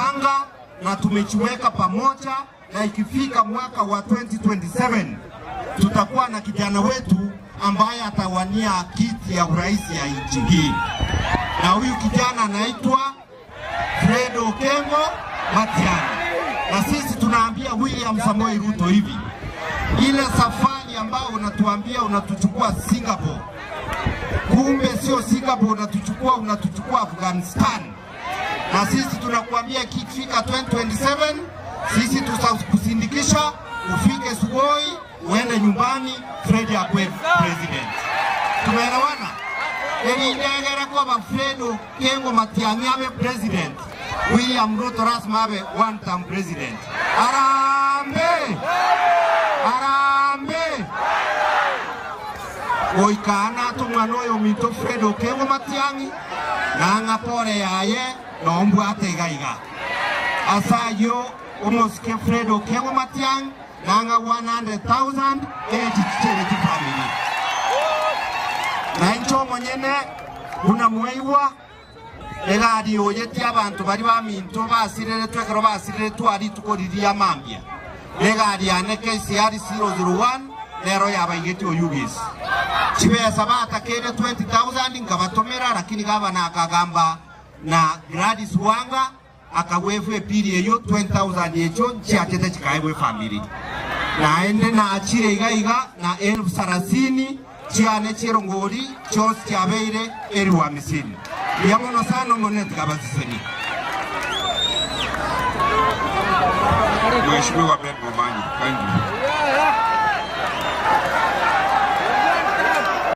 Tumejipanga na tumejiweka pamoja na ikifika mwaka wa 2027 tutakuwa na kijana wetu ambaye atawania kiti ya urais ya nchi hii, na huyu kijana anaitwa Fred Okengo Matiang'i. Na sisi tunaambia William Samoei Ruto hivi, ile safari ambayo unatuambia unatuchukua Singapore, kumbe sio Singapore unatuchukua, unatuchukua Afghanistan. Na sisi tunakuambia ikifika 2027 sisi tutakusindikisha ufike Sugoi, uende nyumbani, Fred akwe president. Tumeelewana? Erindegere koba Fred Okengo Matiang'i abe president, William Ruto rasima abe one term president. Harambee! Harambee! Goika aa nate omwana oyo ominto Fred Okengo Matiang'i, na ng'a pore yaye nombwate iga iga. Ase ayio omosike Fred Okengo Matiang'i na ng'a 100,000 echi chichere chifamiri. Na inche omonyene, buna mwaigwa, egari oyetie abanto baria baminto basireretwe ekero basireretwe aa rituko riria mambia, na egari yane KCR 001 nero yabaigetie Oyugis. Chibesa batakeire 20,000 nkabatomera, lakini gavana akagamba na Gladys Wanga Akagwefwa epiri eyio 20,000 echio nchiachete chikaegwa efamiri. Naende nachire iga iga na elfu sarasini chiane chi'erongori chionsi chiabeire elifu hamisini. Mbuya mono sana Omonene tiga abasesenie. Mheshimiwa Ben Momanyi, kindly.